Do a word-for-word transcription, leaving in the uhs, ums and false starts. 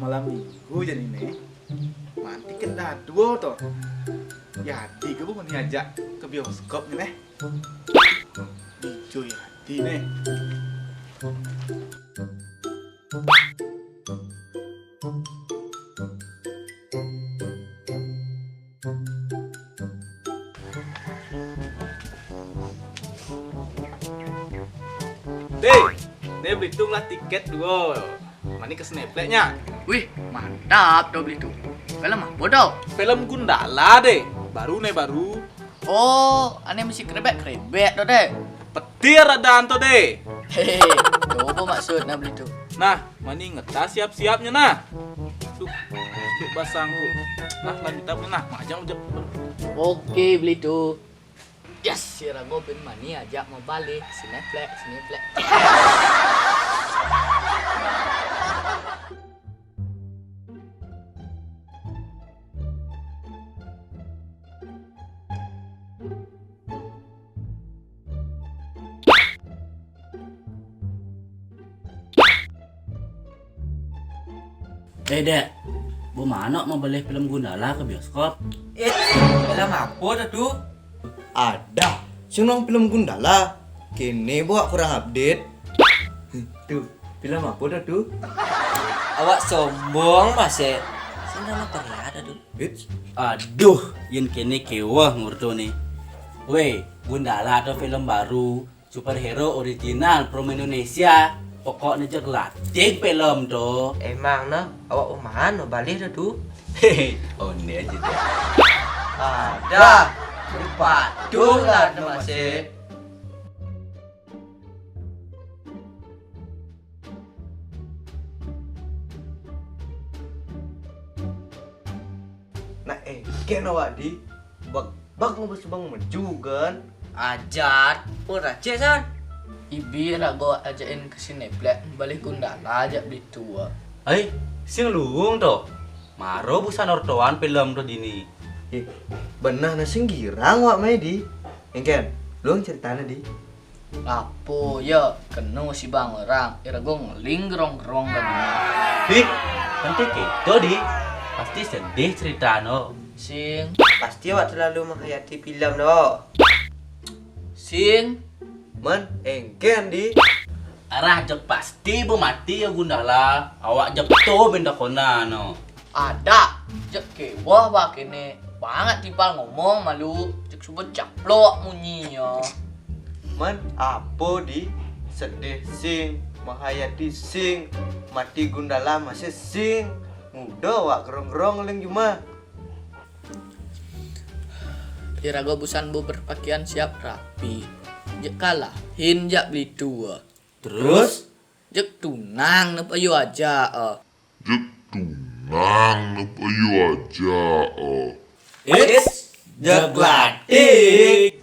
Malam minggu jani né. Mani kan dah duo to. Yadi ke bu mani ajak ke bioskop ni neh. Ijo Yadi neh. Dé, né beli tung lah tiket duo. Mani ke Cineplex nya. Wih, mantap to beli tung. Film apo to? Film Gundala dé. Baru né baru. Oh, ané masi krebek-krebek to dé. Petir ada anto dé. Hehe, to apo maksud nah beli tung? Nah, mani ngeta siap-siapnya nah. Tuh, tuh basang bu. Nah, lanjut apa nah? Majang udah. Oke, beli tung. Yes, si Rago bin mani ajak mau balik. Cineplex, Cineplex. Eh, Dek, bu mano mau beli film Gundala ke bioskop? Eh, film apo to tu? Ada, sing nong film Gundala. Kini buat kurang update. Tuh, film apo to tu? Awak sombong masih. Sing nama pria to tu? Eits. Aduh, yen kene keweh ngurdo ni. Weh, Gundala to film baru, superhero original from Indonesia. Pokoknya jeg latik film to. Emang nah, awak umahan no balih to tu? Hehe, onde aja deh. Ada, lupa tuh lah nama sih. Nah, eh, ken awak di bak bak ngubus bang mejugan. Ajat, pun race san. Ibi Rago ajakin ke Cineplex, balik Gundala ajak beli tua. Ai, sing luung to. Maro busan ortoan film to dini. Eh, benah nah sing girang wak mai di. Engken, luung ceritanya di. Apo ya keno si bang orang, Irago ngeling gerong-gerong dan. Ih, nanti keto di. Pasti sedih cerita no. Sing. Pasti awak terlalu menghayati film no. Sing. Men, engken di. Arah jek pasti bu mati ya Gundala. Awak jek to benda kona no. Ada, jek kewah wak kene. Banget tipal ngomong malu, jek suba caplok munyinya. Men apo di sedih sing, menghayati sing, mati Gundala masih sing. Mudo wak gerong-gerong ling juma. Irago busan bu berpakaian siap rapi. Jek kalahin jak beli tua. Terus? Jek tunang nep ayo aja. Jek tunang nep ayo aja. Eits, jek latik.